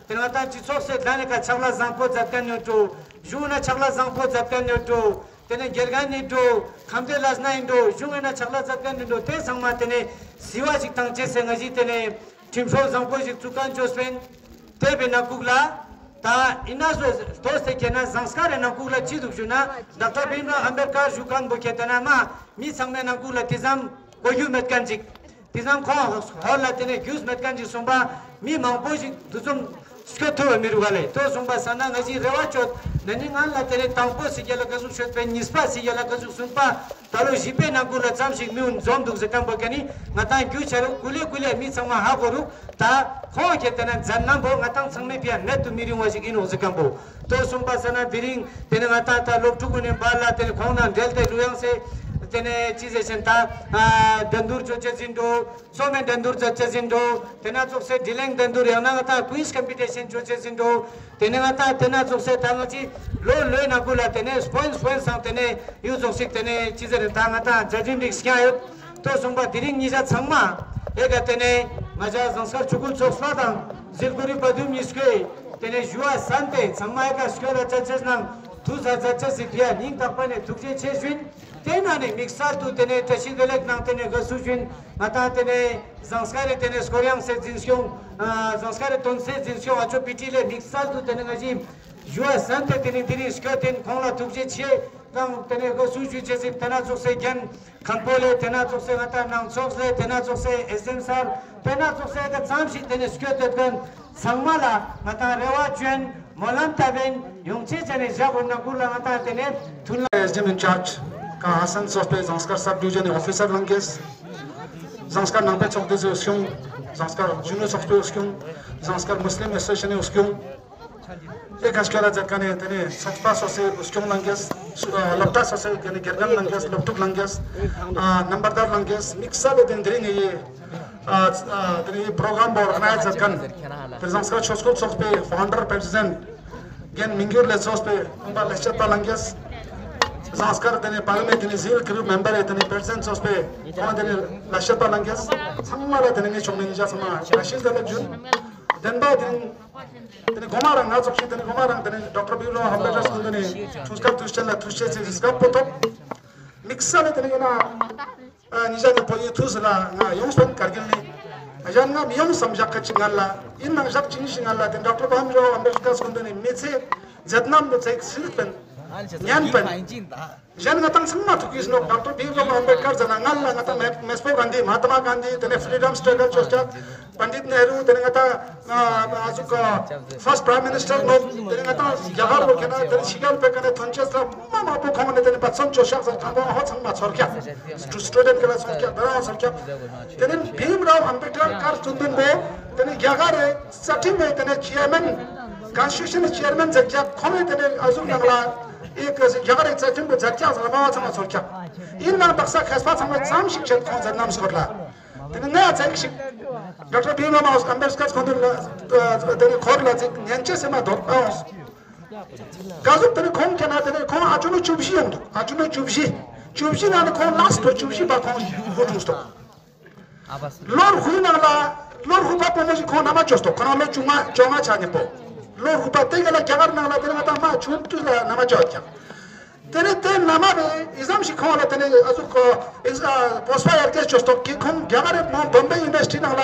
དེ་ང་དང་སྤྱི་ཚོགས་སི་ལ་ནི་ཀ་ཕྱག་ལས་བཟང་པོ་མཛད་མཁན་ཡོད་འགྲོ། གཞུང་ན་ཕྱག་ལས་བཟང་པོ་མཛད་མཁན་ཡོད་འགྲོ། དེ་ནས་དགེ་རྒན་ཡིན་འགྲོ། ཁམས་བདེ་ལས་ན་ཡིན་འགྲོ། གཞུང་ཡིན་ན་ཕྱག་ལས་མཛད་མཁན་ཡིན་འགྲོ། དེ་ཚང་མ་དེ་ནས་སི་བ་ཞིག་བཏང་ཅེས་སི་ང་ཞིག་དེ་ནས་ཁྲིམས་སྲོལ་བཟང་པོ་ཞིག་བཙུགས་མཁན་ཅོས་པིན། དེ་བེ་ན་ཁུག་ལ་ད་ཡིན་ན་སོ་ཐོས་ཏེ་ཁེ་ན་ཟངས་དཀར་རི་ནང་ཁུག་ལ་ཅི་འདུག་ཞུ་ན་ཌོག་ཊར་བྷིམ་རའོ་ཨམ་བེད་ཀར་ཞུ་མཁན་པོ་ཁེ་དེ་ན་མ་མི་ཚང་མའི་ནང་ཁུག་ལ་དེ་ཙམ་གོ་རྒྱུ་མེད་མཁན་ཅིག་དེ་ཙམ་ཁོང་ཧོར་ལ་དེ་ནས་རྒྱུས་མེད་མཁན་ཅིག་སོང་པ་མི་མང་པོ་ཞིག་འདུ་འཛོམས་སྐྱོད་ཐུབ་པ་མི་རུག་ག་ལེ། ཐོས་སོང་པ་ས་ན་ང་ཞིག་རེ་བ་ཅོད་ན་ནི་ང་ལ་དེ་ནས་དང་པོ་སི་རྒྱ་ལ་ཀ་ཟུག་ཤོད་པའི་གཉིས་པ་སི་རྒྱ་ལ་ཀ་ཟུག་གསུམ་པ་ད་ལོ་བཞི་པའི་ནང་ཁུག་ལ་ཙམ་ཞིག་མི་འུན་འཛོམས་འདུག་ཟེར་མཁན་པོ་ཁེ་ནི་ང་དང་རྒྱུ་ཆ་རུག་ཀུ་ལེ་ཀུ་ལེ་མི་ཚང་མ་ཧ་གོ་རུག་ད་ཁོང་ཁེ་དེ་ན་མཛད་རྣམ་པོ་ང་དང་ཚང་མའི་ཕི་ཡ་མེད་དུ་མི་རིང་བ་ཞིག་ཡིན་ནོག་ཟེར་མཁན་པོ། ལྟོས་སོང་པ་ས་ན་དེ་རིང་དེ་ནས་ང་དང་ད་སློབ་ཕྲུག་གུན་ནི་བར་ལ་དེ་ནས་ཁོང་ནང་འབྲེལ་ཏེ་ལུ་ཡང་སེ་དེ་ནས་ཅི་ཟེར་ཞེན་ད་འགྲན་བསྡུར་ཅོ་ཅེས་ཡིན་འགྲོ། ཚོགས་མི་འགྲན་བསྡུར་མཛད་ཅེས་ཡིན་འགྲོ། དེ་ན་ཙོགས་སེ་དྲི་ལན་འགྲན་བསྡུར་ཡང་ན་ང་དང་ཀུའིཛ་ཀམ་པི་ཊི་ཤན་ཅོ་ཅེས་ཡིན་འགྲོ། དེ་ནས་ང་དང་དེ་ན་ཙོགས་སེ་ད་ང་ཅི་ལོ་ལོའི་ནང་ཁུག་ལ་དེ་ནས་སྤོན་སྤོན་སང་དེ་ནས་ཡུ་ཙོགས་སེ་དེ་ནས་ཅི་ཟེར་ད་ང་དང་བརྒྱ་འབྲིང་རིགས་སྐྱ་ཡོད། ལྟོས་སོང་པ་དེ་རིང་ཉིན་ཞག་ཚང་མ་ཨེ་ཀ་དེ་ནས་ང་ཞ་ཟངས་དཀར་ཆོས་སྐུལ་ཚོགས་པ་དང་ཟིལ་གུ་རི་བ་དུམ་ཉིས་ཀོས་དེ་ནས་ཞུ་བ་སན་ཏེ་ཚང་མ་ཨེ་ཀ་སྐྱོད་ལ་ཅ་ཅེས་ནང་ཐུགས་ས་ཅ་ཅེས་སི་ཕི་ཡ་སྙིང་ཐག་པ་ནས་ཐུགས་རྗེ་ཆེ་ཞུ་ཡིན། དེ་ན་ནི་དམིགས་བསལ་དུ་དེ་ནས་བཀྲ་ཤིས་བདེ་ལེགས་ནང་དེ་ནས་དགའ་བསུ་ཞུ་ཡིན། ང་དང་དེ་ནས་ཟངས་དཀར་རི་དེ་ནས་སྐོར་ཡང་སེ་འཛིན་སྐྱོང་ཨ་ཟངས་དཀར་རི་དོན་སེ་འཛིན་སྐྱོང་ཨ་ཅོ་པི་ཊི་ལེ་དམིགས་བསལ་དུ་དེ་ནས་ང་ཞིག་ཞུ་བ་སན་ཏེ་དེ་ནས་དེ་རིང་སྐྱོད་དེ་ཁོང་ལ་ཐུགས་རྗེ་ཆེ་དང་དེ་ནས་དགའ་བསུ་ཞུ་ཅེས་སི་དེ་ན་ཙོགས་སེ་རྒན་མཁན་པོ་ལེ་དེ་ན་ཙོགས་སེ་ང་དང་ནང་ཚོགས་ལེ་དེ་ན་ཙོགས་སེ་ཨེས་ཌི་ཨེམ་སར་དེ་ན་ཙོགས་སེ་ཨེ་ཀ་ཙམ་ཞིག་དེ་ནས་སྐྱོད་དེ་དོན། ཚང་མ་ལ་ང་དང་རེ་བ་ཅོ་ཡིན། སྨོན་ལམ་བཏབ་ཡིན། ཡོང་ཆེ་ཆ་ནས་ཞག་འོ་ན་གུ་ལ་ང་དང་དེ་ནས་ཐུན་ལ། ཨེས་ཌི་ཨེམ་ཨིན་ཅརཇ་ཀ་ཧ་སན་སོགས་པའི་ཟངས་དཀར་སབ་ཌི་བི་ཛན་ཨོ་ཕི་སར་ལང་གེས། ཟངས་དཀར་ནང་པའི་ཚོགས་སྡེ་ཟེར་སྐྱོང་། ཟངས་དཀར་གཞོན་ནུ་ཚོགས་པའི་སྐྱོང་། ཟངས་དཀར་མུས་ལིམ་ཨེ་སོ་སི་ཨེ་ཤན་ནི་སྐྱོང་། ཨེ་ཁ་སྐྱོད་ལ་མཛད་མཁན་ནི་དེ་ནི་ཚོགས་པ་སོ་སོའི་སྐྱོང་ལ་འགེས། སློབ་གྲྭ་སོ་སོའི་དེ་ནི་དགེ་རྒན་ལ་འགེས། སློབ་ཕྲུག་ལ་འགེས། རྣམ་པར་དར་ལ་འགེས། དམིགས་བསལ་ལ་དེ་ནི་དེ་རིང་ངི་ཨ་ཨ་དེ་ནི་པྲོ་གྲམ་བོ་ཨོར་ག་ནའིཛ་མཛད་མཁན་དེ་ཟངས་དཀར་ཆོས་སྐུལ་ཚོགས་པའི་ཕའུན་ཌར་པྲེ་སི་ཌེནཊ་རྒན་མི་འགྱུར་ལ་སོགས་པའི་ཁོང་པ་ལས་བྱེད་པ་ལ་འགེས། ཟངས་དཀར་དེ་ནི་པ་ལ་མེན་དེ་ནི་ཟིལ་ཀྲུབ་མེམ་བར་དེ་ནི་པྲེ་སི་ཌེནཊ་སོགས་པའི་ཁོང་དེ་ནི་ལས་བྱེད་པ་ལ་འགེས། ཚང་མ་ལ་དེ་ནི་ངས་ཆོག་མེན་ཉེ་ཞ་ཚང་མ་བཀྲ་ཤིས་བདེ་ལེགས་ཞུ། བདེན་པ་དེ་ནི་དེ་ནི་གོ་མ་རང་ང་ཚོགས་ཤིག་དེ་ནི་གོ་མ་རང་དེ་ནི་ཌོག་ཊར་བྷིམ་རའོ་ཨམ་བེ་ཌཀར་སྐུ་མདུན་ནི་ཐུགས་ཀར་ཐུགས་རྗེ་ཆེན་ལ་ཐུགས་རྗེ་ཆེ་ཟེར་སྐབས་པོ་ཐོབ། དམིགས་བསལ་ལ་དེ་ནི་ཡིན་ན། ཨ་ཉེ་ཞ་ནི་བོད་ཡིག་ཐུགས་ལ་ང་ཡོངས་པན་ཀར་གིལ་ནི། ཨ་ཞན་ང་མི་ཡོང་བསམ་བཞག་ཁ་ཅིག་ང་ལ། ཡིན་ནང་ཞག་ཅིག་ཉི་ཤུ་ང་ལ་དེ་ཌོག་ཊར་བྷིམ་རའོ་ཨམ་བེ་ཌཀར་སྐུ་མདུན་ནི་མི་ཚེ་མཛད་རྣམ་དུ་ཚེ་སིལ་པན་ཉན་པན། ཞན་ང་ཏང་ཚང་མ་ཐུག་གིས་ནོག། ཌོག་ཊར་བྷིམ་རའོ་ཨམ་བེ་ཌཀར་ཟེར་ན་ང་ལ་ང་ཏང་མེ་མེས་པོ་གྷན་དྷི་མ་ཧཏ་མ་གྷན་དྷི་དེ་ནི་ཕི་རི་ཌམ་སི་ཊྲག་གལ་ཅོས་ཅག་པཎྜི་ཏ་ནེ་རུ་དེ་ནི་ང་ཏང་ཨ་ཨ་ཟུག་ཕར་སི་ཊི་པྲའིམ་མི་ནིས་ཊར་ནོ། དེ་ནི་ང་ཏང་རྒྱ་གར་ལོ་ཁེ་ན་དེ་ནི་ཤི་གལ་པེ་ཀ་ནེ་ཐོན་ཅེས་ལ་མ་མང་པོ་ཁོང་ནི་དེ་ནི་པད་ཚོན་ཅོ་ཤག་ཟེར་ཁང་པ་ཧོ་ཚང་མ་ཚོར་ཀྱག། སི་ཊུ་ཌེནཊ་ག་ལ་ཚོར་ཀྱག། དེ་རང་ཚོར་ཀྱག། དེ་ནི་བྷིམ་རའོ་ཨམ་བེ་ཌཀར་སྐུ་མདུན་པོ་དེ་ནི་རྒྱ་གར་རི་རྩ་ཁྲིམས་པའི་དེ་ནི་ཅེར་མེན་ཀོན་སི་ཊི་ཊུ་ཤན་ནི་ཅེར་མེན་མཛད་ཀྱག། ཁོང་ནི་དེ་ནི་ཨ་ཟུག་ནང་ལ་ཨི་ཀ་ཟི་རྒྱ་གར་རི་རྩ་ཁྲིམས་པོ་མཛད་ཀྱག་ཟེར་མ་བ་ཚང་མ་ཚོར་ཀྱག། ཡིན་ནང་དག་ས་མཁས་པ་ཚང་མ་ཙམ་ཞིག་བྱེད་ཁོང་མཛད་རྣམ་སྐོར་ལ། དེ་ནི་ང་ཚེག་ཞིག་ཌོག་ཊར་བྷིམ་རའོ་ཨམ་བེ་ཌཀར་སྐུ་མདུན་ལ་དེ་ནི་འཁོར་ལ་ཚིག་ཉན་ཅེས་སེ་མ་དོག་པའོ། ག་ཟུག་དེ་ནི་ཁོང་ཁེ་ན་དེ་ནི་ཁོང་ཨ་ཅོ་ནོ་བཅུ་བཞི་ཡོང་འདུག། ཨ་ཅོ་ནོ་བཅུ་བཞི། བཅུ་བཞི་ནང་ནི་ཁོང་ལཱསྚ་བཅུ་བཞི་པ་ཁོང་ཧུ་ཀྲུངས་ཏོག། ལོ་དགུའི་ནང་ལ་ལོ་དགུ་པ་བུ་མོ་ཞིག་ཁོང་ན་མ་ཅོས་ཏོག། ཁོ་རང་ལོ་བཅོ་ལྔ་བཅོ་ལྔ་ཆ་ནི་པོ། ལོ་དགུ་པ་དེ་ག་ལ་རྒྱ་གར་ནང་ལ་དེ་ནི་ང་ཏང་མ་ཆུང་དུས་ལ་ན་མ་ཅོ་ཀྱག། དེ་ནི་དེ་ན་མ་བེ་ཨི་ཙམ་ཞིག་ཁོང་ལ་དེ་ནི་ཨ་ཟུག་ཨི་ཨ་སྤོབས་པ་ཡར་རྒྱས་ཅོས་ཏོག་གི། ཁོང་རྒྱ་གར་རི་མོ་བོམ་བེ་ཡུ་ནི་ཝར་སི་ཊི་ནང་ལ་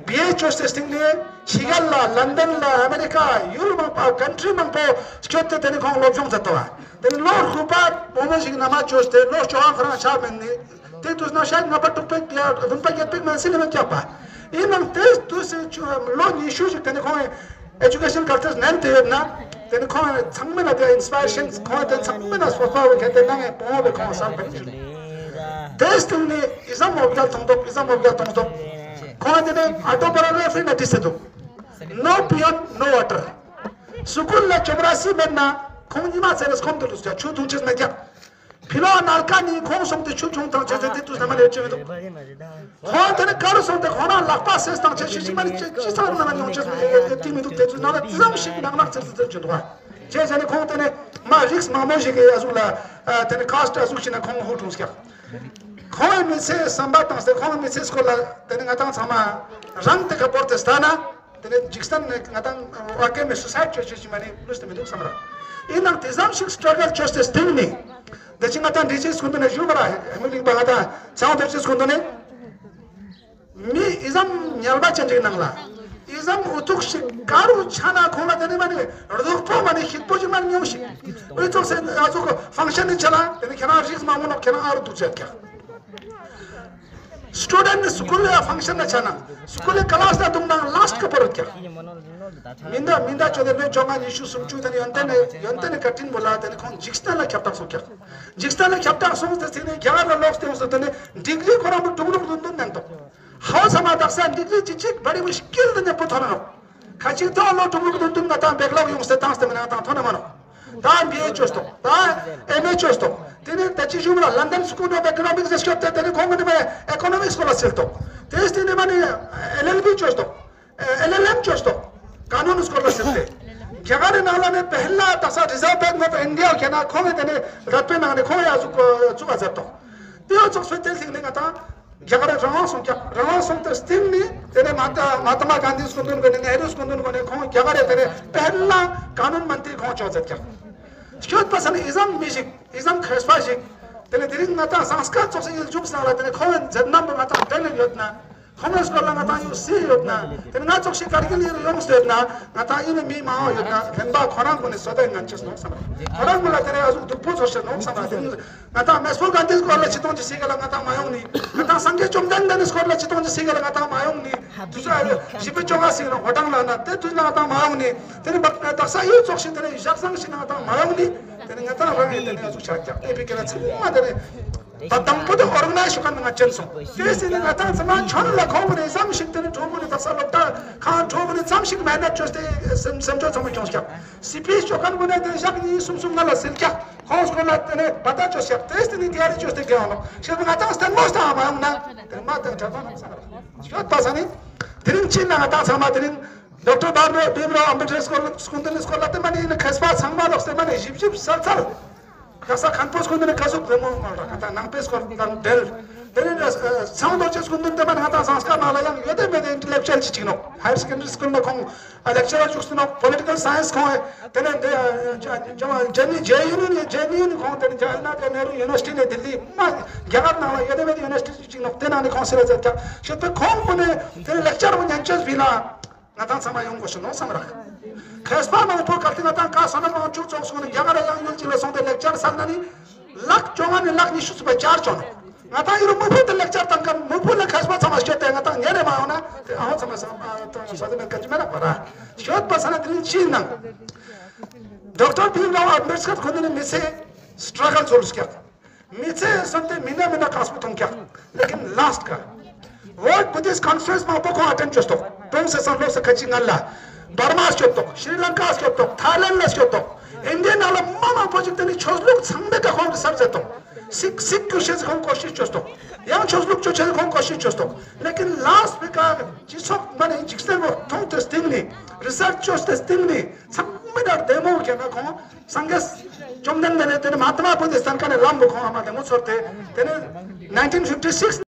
བི་ཨེ་ཅོས་ཏེ་སྟིང་ནེ་ཕྱི་རྒྱལ་ལ་ལན་ཌན་ལ་ཨ་མེ་རི་ཀ་ཡུ་རོབ་མང་པོ་ཀན་ཊྲི་མང་པོ་སྐྱོད་དེ་དེ་ནི་ཁོང་སློབ་སྦྱོང་མཛད་དོ་བ། དེ་ནི་ལོ་དགུ་པ་བུ་མོ་ཞིག་ན་མ་ཅོས་ཏེ་ལོ་བཅོ་ལྔ་ཁོ་རང་ཆ་མེད་ནི། དེ་དུས་ན་ཤ་ལྔ་པ་དྲུག་པའི་བདུན་པ་བརྒྱད་པའི་མན་སི་ལེ་མེད་ཀྱག་པ། ཡིན་ནང་དེ་དུས་སུ་ལོ་ཉི་ཤུ་ཞིག་དེ་ནི་ཁོང་ཨེ་ཇུ་ཀེ་ཤན་གལ་ཏེ་ནན་ཏེ་ཡོད་ན། དེ་ནི་ཁོང་ཚང་མ་ན་དེ་ཨིན་སི་པ་རེ་ཤན་ཁོང་དེ་ཚང་མ་ན་སྤོབས་པ་བོ་ཁེ་དེ་ནང་ངེ་པོ་བོ་ཁོང་སར་པ་ཞུ་ནི། དེ་སྟིང་ནེ་ཨི་ཙམ་འོ་བརྒྱལ་ཐོང་ཏོག། ཨི་ཙམ་འོ་བརྒྱལ་ཐོང་ཏོག། ཁོང་དེ་ནི་ཨོ་ཊོ་བ་ཡོ་གྲ་ཕི་ན་བྲིས་ཏེ་འདུག། No peon, no water. སྐུལ་ལ་ཅོ་པ་ར་སི་མེད་ན་ཁོང་ཉི་མ་ཚེ་རེ་སྐོམ་དུ་ལུས་ཀྱག། ཆུ་འཐུང་ཅེས་མེད་ཀྱག། ཕི་ལོག་ནལ་ཀ་ནེ་ཁོང་སོང་སྟེ་ཆུ་ཆུང་ཐང་ཆེ་ཟེར་དེ་དུས་ན་མ་ལེ་ཅེས་མི་འདུག། ཁོང་དེ་ནི་ག་རུ་སོང་སྟེ་ཁོང་རང་ལག་པ་སེས་ཐང་ཆེ་ཤི་ཤི་མ་ནི་ཅི་ཚང་ན་མ་ནི་ཡོང་ཅེས་མི་འདུག། དེ་མི་འདུག། དེ་དུས་ན་ལ་ཙམ་ཞིག་ནག་ནག་ཚེར་ཚེར་ཅོ་འདུག་པ། ཅེས་ཟེར་ནི་ཁོང་དེ་ནི་མ་རིགས་མང་མོ་ཞིག་གི་ཨ་ཟུག་ལ་ཨ་དེ་ནི་ཁ་སྟ་ཨ་ཟུག་ཞིག་ན་ཁོང་ཧུ་ཀྲུངས་ཀྱག། ཁོང་ངི་མི་ཚེ་བསམ་པ་བཏང་སྟེ་ཁོང་ངི་མི་ཚེ་སྐོར་ལ་དེ་ནི་ང་ཏང་ཚང་མ་རང་དེ་ཀ་བོར་ཏེ་སྟ་ན། དེ་ནས་འཇིག་རྟེན་ནི་ང་ཏང་ཨ་ཀེ་མི་སུ་སའིཌ་ཅོ་ཅེས་ཅི་མ་ནི་ལུས་ཏེ་མི་འདུག་བསམ་ར། ཡིན་ནང་དེ་ཙམ་ཞིག་སི་ཊྲག་གལ་ཅོས་ཏེ་སྟིང་ནེ། དེ་ཅི་ང་ཏང་འདི་ཅི་སྐུ་མདུན་ནེ་ཞུ་བ་ར་ཧེ་མི་ལིང་པ་ང་ཏང་ཚང་དེ་ཅི་སྐུ་མདུན་ནེ། མི་ཨི་ཙམ་ཉལ་བ་ཅན་ཅིག་ནང་ལ། ཨི་ཙམ་འུ་ཐུག་ཞིག་ག་རུ་ཆ་ན་ཁོང་ལ་དེ་ནི་མ་ནི་རྡོག་པོ་མ་ནི་ཤིག་པོ་ཅིག་མ་ནི་ཉུང་ཞིག། འུ་ཚོགས་སེ་ཨ་ཚོགས་ཕང་ཤན་ནི་ཆ་ལ་དེ་ནི་ཁྱེད་རང་རིགས་མང་མོ་ནོག་ཁྱེད་རང་ཨ་རུ་འདུག་ཟེར་ཀྱག། སི་ཊུ་ཌེནཊ་ནི་སི་ཀུལ་ལི་ཕང་ཤན་ན་ཆ་ན། སི་ཀུལ་ལི་ཀ་ལཱས་ན་དུང་ན་ལཱསྟ་ཀ་པར་ཀྱག། མི་འདྲ་མི་འདྲ་ཅོ་དེ་ལོ་བཅོ་ལྔ་ཉི་ཤུ་སུམ་ཅུ་དེ་ནི་ཡོན་ཏན་ནི་ཡོན་ཏན་ནི་བཀའ་དྲིན་པོ་ལ་དེ་ནི་ཁོང་འཇིག་རྟེན་ལ་ཁྱབ་བརྡལ་སོང་ཀྱག། འཇིག་རྟེན་ལ་ཁྱབ་བརྡལ་སོང་སྟེ་དེ་ནི་རྒྱ་གར་ལ་ལོག་སྟེ་ཡོང་སྟེ་དེ་ནི་ཌིག་རི་ཁོ་རང་པོ་དྲུག་དྲུག་བདུན་བདུན་ནན་ཏོག། ཧའོ་ས་མ་དག་ས་ཌིག་རི་ཅིག་ཅིག་བ་རི་མུ་ཤི་ཀིལ་དེ་ནི་པོ་ཐོན་ནོག། ཁ་ཅིག་ཐོག་ལོ་དྲུག་དྲུག་བདུན་བདུན་ང་ཏང་བེག་ལོག་ཡོང་སྟེ་བཏང་སྟེ་མི་ང་ཏང་ཐོན་ནི་མ་ནོག། ད་བི་ཨེ་ཅོས་ཏོག། ད་ཨེམ་ཨེ་ཅོས་ཏོག། དེ་ནི་ད་ཅི་ཞུ་མ་ལ་ལན་ཌན་སི་ཀུལ་ཨོཕ་ཨི་ཀོ་ནོ་མིག་སི་ལ་སྐྱོད་དེ་དེ་ནི་ཁོང་གི་ནི་མ་ཨི་ཀོ་ནོ་མིག་སི་སྐོར་ལ་སིལ་ཏོག། དེ་སྟེ་ནི་མ་ནི་ཨེལ་ཨེལ་བི་ཅོས་ཏོག། ཨེལ་ཨེལ་ཨེམ་ཅོས་ཏོག། ཀ་ནུན་སྐོར་ལ་སིལ་ཏེ། རྒྱ་གར་རི་ནང་ལ་ནི་པེ་ལ་དག་ས་རི་ཛརབ་བེང་ཨོཕ་ཨིན་ཌི་ཡ་ཁེ་ན་ཁོང་གི་དེ་ནི་རད་པའི་ནང་ནི་ཁོང་ཡ་ཟུག་ཙུག་ག་ཛར་ཏོག། དེ་ཡོ་ཚོགས་སུ་དེ་ལྟིང་ནེ་ང་ཏང་རྒྱ་གར་རང་དབང་སོང་ཀྱག། རང་དབང་སོང་སྟེ་སྟིང་ནེ་དེ་ནེ་མ་ཧཏ་མ་ཧཏ་མ་གཱན་དྷི་སྐུ་མདུན་གོ་ནེ་ནེ་རུ་སྐུ་མདུན་གོ་ནེ་ཁོང་རྒྱ་གར་རི་དེ་ནེ་པེ་ལ་ཀ་ནུན་མན་ཏྲི་ཁོང་ཅོ་མཛད་ཀྱག། སྐྱོད་པ་སང་ཨི་ཙམ་མི་ཞིག་ཨི་ཙམ་མཁས་པ་ཞིག་དེ་ནེ་དེ་རིང་ང་ཏང་ཟངས་དཀར་ཚོགས་སི་ཡིད་འཇུག་སང་ལ་དེ་ནེ་ཁོང་གི་མཛད་རྣམ་པོ་ང་ཏང་དྲན་ལེ་ཡོད་ན། ཁོང་གི་སྐོར་ལ་ང་ཏང་ཡོད་སེ་ཡོད་ན། དེ་ནེ་ང་ཚོགས་ཤིག་ཀར་གིལ་ཡུལ་ཡོངས་སུ་ཡོད་ན། ང་ཏང་ཨི་ནེ་མི་མང་བོ་ཡོད་ན། ལེན་པ་ཁོ་རང་གུན་ནི་སོ་དེ་ངན་ཅེས་ནོག་བསམ་ར། ཁོ་རང་གུན་ལ་དེ་ནེ་ཨ་ཟུག་སྡུག་པོ་ཚོར་ཤེས་ནོག་བསམ་ར། དེ་ནེ་ང་ཏང་མེས་པོ་གཱན་དྷི་སྐོར་ལ་ཅི་གཏོང་ཅི་སི་ག་ལ་ང་ཏང་མ་ཡོང་ནི། ང་ཏང་སངས་རྒྱས་བཅོམ་ལྡན་འདས་ནི་སྐོར་ལ་ཅི་གཏོང་ཅི་སི་ག་ལ་ང་ཏང་མ་ཡོང་ནི། དུས་ཚོད་བཞི་པའི་བཅོ་ལྔ་སི་ནང་ཧོ་ཏང་ལ་ན་དེ་དུས་ལ་ང་ཏང་མ་ཡོང་ནི། དེ་ནེ་དག་ས་ཡོད་ཚོགས་ཤིག་དེ་ནེ་ཞག་སང་ཤིག་ང་ཏང་མ་ཡོང་ནི། དེ་ནེ་ང་ཏང་རང་ཡིན་དེ་ནེ་ཨ་ཟུག་ཆ་ཀྱག་དེ་བི་ག་ལ་ཚང་མ་དེ་ནེ། ད་དང་པོ་དེ་ཨོར་ག་ནའིཛ་ཞུ་མཁན་ང་ཅན་སོང་། དེ་སྟིང་ནེ་ང་ཏང་ཚང་མ་ཁྱོན་ལ་ཁོང་གི་ནི་ཙམ་ཞིག་དེ་ནི་གྲོགས་པོ་ནི་དག་ས་སློབ་གྲྭ་ཁང་གྲོགས་པོ་ནི་ཙམ་ཞིག་མེ་ནད་བཅོས་ཏེ་སེམས་སེམས་ཅོག་ཚང་མ་སྐྱོང་སྐྱག། སི་པི་ཞུ་མཁན་གུན་ནི་དེ་ཞག་གཉིས་གསུམ་གསུམ་ང་ལ་སིལ་སྐྱག། ཁོང་སྐོར་ལ་དེ་ནི་བ་ཏ་བཅོས་སྐྱག། དེ་སྟིང་ནེ་ཏི་ཡ་རི་བཅོས་ཏེ་གེ་ཡོང་ནོག། ཤེས་པ་ང་ཏང་ལྟད་མོ་ལྟ་མ་ཡོང་ན་དེ་མ་དེ་དྲན་པ་ནང་ས་ར་ཤོད་པ་ས་ནི། དེ་རིང་ཕྱིན་ན་ང་ཏང་ཚང་མ་དེ་རིང་ཌོག་ཊར་བྷིམ་རའོ་ཨམ་བེ་ཌཀར་སྐོར་ལ་སྐུ་མདུན་ནི་སྐོར་ལ་དེ་མ་ནི་ཡིན་ན་མཁས་པ་ཚང་མ་ལོག་སྟེ་མ་ནི་ཞིབ་ཞིབ་གསལ་གསལ། ཡག་ས་མཁན་པོ་སྐུ་མདུན་ནི་ཀ་ཟུག་ལྟད་མོ་མ་ར་ང་ཏང་ནང་པའི་སྐོར་དང་འབྲེལ། དེ་ནི་ཚང་རྡོ་རྗེ་སྐུ་མདུན་དེ་མ་ནི་ང་ཏང་ཟངས་དཀར་ནང་ལ་ཡང་ཡོད་དེ་མེད་དེ་ཨིན་ཊེ་ལེག་ཅུ་ཨལ་ཅིག་ཅིག་ནོག། ཧ་ཡར་སེ་ཀན་ཌ་རི་སྐུལ་ལ་ཁོང་ལེག་ཅ་ར་བཅུག་སྟེ་ནོག། པོ་ལི་ཊི་ཀལ་སའེན་སི་ཁོང་དེ་ནི་འདི་ཇེ་ཨེན་ཡུ་ནི་ཇེ་ཨེན་ཡུ་ནི་ཁོང་དེ་ནི་ཇ་ཝ་ཧར་ལཱལ་ནེ་རུ་ཡུ་ནི་ཝར་སི་ཊི་ནི་ལྡི་ལི་མ་རྒྱ་གར་ནང་ལ་ཡོད་དེ་མེད་དེ་ཡུ་ནི་ཝར་སི་ཊི་ཅིག་ནོག། དེ་ནང་ནི་ཁོང་སི་ར་ཛད་ཀྱག། ཤེས་པ་ཁོང་པོ་ནི་དེ་ནི་ལེག་ཅར་བོ་ཉན་ཅེས་བི་ལ། ང་ཏང་ཚང་མ་ཡོང་དགོས་ཤེས་ནོག་བསམ་རག། མཁས་པ་མང་པོ་གལ་ཏེ་ང་ཏང་ཀ་བསོད་ནམས་དབང་ཕྱུག་ཚོགས་སོང་ནས་རྒྱ་གར་ཡང་ཡུལ་ཅིག་ལ་སོང་སྟེ་ལེག་ཅར་སལ་ན་ནི་ལག་བཅོ་ལྔ་ནས་ལག་ཉི་ཤུ་ཙམ་པ་བཅར་ཆོག་ནོག། ང་ཏང་ཡུལ་མི་ཕུད་དེ་ལེག་ཅར་བཏང་མཁན་མི་ཕུད་ལ་མཁས་པ་ཚང་མ་སྐྱོད་དེ་ང་ཏང་ཉན་ནས་མ་ཡོང་ན་དེ་ཨ་ཧོ་ཚང་མ་ས་ཨ་ཏང་ས་དེ་མེད་མཁན་ཅི་མེད་ན་བ་ར། ཤོད་པ་ས་ན་དེ་རིང་ཕྱིན་ནང་། ཌོག་ཊར་བྷིམ་རའོ་ཨམ་བེ་ཌཀར་ཁོང་ནི་མི་ཚེ་སི་ཊྲ་གལ་ཚུལ་སྐྱག། མི་ཚེ་སོན་ཏེ་མི་ན་མི་ན་ཀག་སྤོ་ཐོང་ཀྱག། ལེ་ཀིན་ལཱསྟ་ཀ་ཝོརལཌ་བུ་དིསྟ་ཀོན་ཕ་རེནསི་མང་པོ་ཁོང་ཨ་ཊེན་ཌ་བཅོས་ཏོག། གྲོངས་སེ་སང་ལོ་ས་ཁ་ཅིག་སྔ་ལ་འབར་མ་སྐྱོད་ཏོག། ཤྲི་ལང་ཀ་སྐྱོད་ཏོག། ཐའི་ལེནཌ་ལ་སྐྱོད་ཏོག། ཨིན་ཌི་ཡ་ནང་ལ་མ་མང་པོ་ཅིག་དེ་ནི་ཆོས་ལུགས་ཚང་མའི་ཀ་ཁོང་གི་སབ་མཛད་ཏོག། སིག་སིག་གྱུར་ཅེས་ཁོང་ཀོ་ཤིཤ་བཅོས་ཏོག། ཡང་ཆོས་ལུགས་བཅོ་ཅེས་ཁོང་ཀོ་ཤིཤ་བཅོས་ཏོག། ལེ་ཀིན་ལཱསྟ་པེ་ཀ་སྤྱི་ཚོགས་མ་ནི་འཇིག་རྟེན་པོ་མཐོང་སྟེ་སྟིང་ནི་རི་སར་ཆ་བཅོས་ཏེ་སྟིང་ནི་ཚང་མ་ན་ལྡེ་མོ་ཁྱེར་ན་ཁོང་སངས་རྒྱས་བཅོམ་ལྡན་འདས་ནི་དེ་ནི་མ་ཧཱ་ཏ་མ་བོ་དྷི་སྟན་ཁན་ནི་ལམ་བོ་ཁོང་ཨ་མ་ལྡེ་མོ་ཚོར་ཏེ་དེ་ནི་ནའིན་ཊིན་ཕིཕ་ཊི་སིགས་